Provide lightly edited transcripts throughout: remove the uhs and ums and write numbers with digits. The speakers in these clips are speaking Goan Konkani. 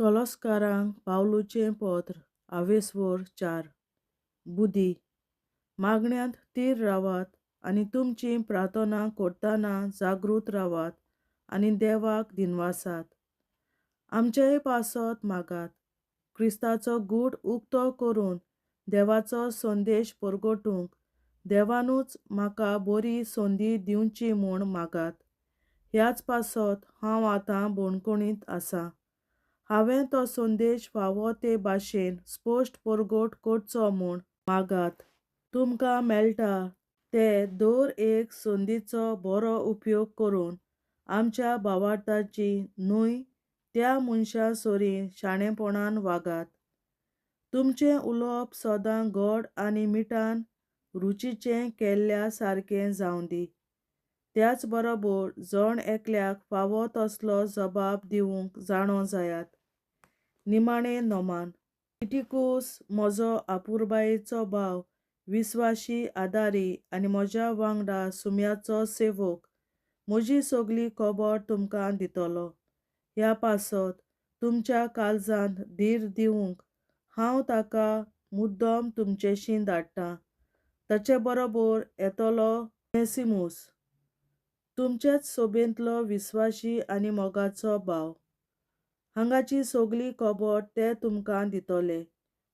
कोलोसकारांक पावलूचें पत्र आवेस्वोर 4. बुदी मागण्यांत थीर रावात आनी तुमचीं प्रार्थना करतना जागृत रावात आनी देवाक दिनवासात. आमचेय पासत मागात, क्रिस्ताचो गूट उक्तो करून देवाचो संदेश परगटूंक देवानूच म्हाका बरी संदी दिवची म्हूण मागात. ह्याच पासत हांव आतां बणकोणींत आसा. हांवें तो संदेश फावो ते भाशेन स्पश्ट परगट करचो म्हूण मागात. तुमकां मेळटा ते दर एक संदीचो बरो उपयोग करून आमच्या भावार्थाची न्हय त्या मनशां सरीं शाणेपणान वागात. तुमचें उलोवप सदां गोड आनी मिठान रुचीचें केल्ल्या सारकें जावं दी. त्याच बरोबर जण एकल्याक फावो तसलो जबाब दिवंक जाणो जायात. निमाणें नोमान. टिटिकूस म्हजो आपुरबायेचो भाव, विस्वाशी आदारी आनी म्हज्या वांगडा सुम्याचो सेवक, म्हजी सगली खबर तुमकां दितलो. ह्या पासत तुमच्या काळजांत धीर दिवंक हांव ताका मुद्दम तुमचेशीं धाडटां. ताचे बरोबर येतलो ओनेसिमूस, तुमचेच सोबेंतलो विस्वाशी आनी मोगाचो भाव. हांगाची सगली खबर ते तुमकां दितले.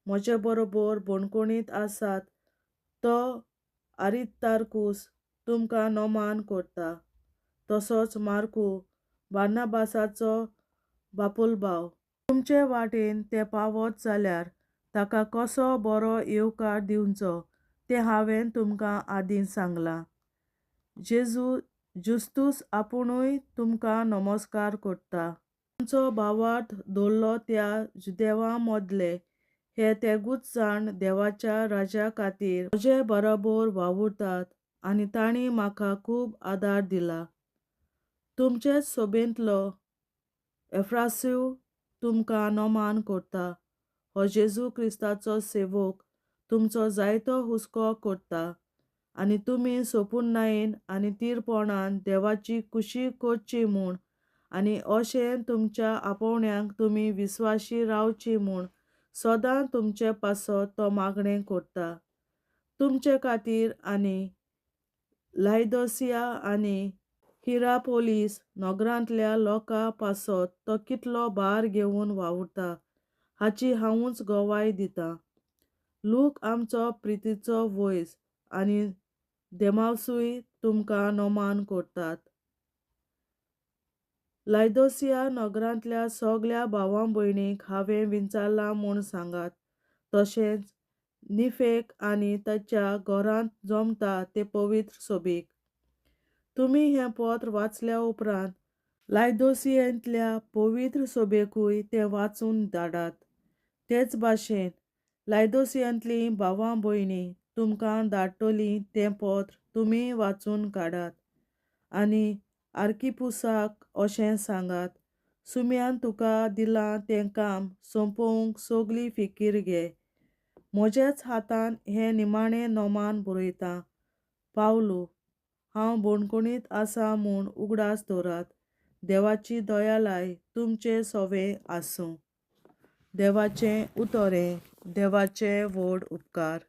म्हजे बरोबर बणकोणींत आसात तो आरितार्कूस तुमकां नोमान करता. तसोच मार्कू, बार्नाबासाचो बापूल भाव. तुमचे वाटेन ते पावत जाल्यार ताका कसो बरो येवकार दिवचो तें हांवें तुमकां आदीं सांगलां. जेजू जुस्तूस आपुणूय तुमकां नमस्कार करता. आमचो भावार्थ दवरलो त्या जुदेवां मदले हे तेगूच जाण देवाच्या राज्या खातीर म्हजे बरोबर वावुरतात आनी तांणी म्हाका खूब आदार दिला. तुमचेच सोबेंतलो एफ्रासिव तुमकां नोमान करता. हो जेजू क्रिस्ताचो सेवक तुमचो जायतो हुस्को करता आनी तुमी सोपुर्णायेन आनी तीरपणान देवाची खुशी करची म्हूण आनी अशें तुमच्या आपोवण्यांक तुमी विस्वाशी रावची म्हूण सदां तुमचे पासत तो मागणें करता. तुमचे खातीर आनी लायदोसिया आनी हिरापोलीस नगरांतल्या लोकां पासत तो कितलो भार घेवन वावुरता हाची हांवूच गवाय दितां. लूक आमचो प्रितीचो वयज आनी देमावसूय तुमकां नोमान करतात. लायदोसिया नगरांतल्या सगल्या भावां भयणींक हांवें विचारलां म्हूण सांगात. तशेंच निफेक आनी ताच्या घरांत जमता ते पवित्र सोबीक. तुमी हें पत्र वाचल्या उपरांत लायदोसियेंतल्या पवित्र सोबेकूय तें वाचून धाडात. तेच भाशेन लायदोसियांतलीं भावां भयणीं तुमकां धाडटलीं तें पत्र तुमी वाचून काडात. आनी आर्किपुसाक अशें सांगात, सुम्यान तुका दिलां तें काम सोंपोवंक सगली फिकीर घे. म्हज्याच हातान हें निमाणें नोमान बरयतां. पावलू, हांव बणकोणींत आसा म्हूण उगडास दवरात. देवाची दयालाय तुमचे सोवे आसूं. देवाचें उतरें. देवाचे व्हड उपकार.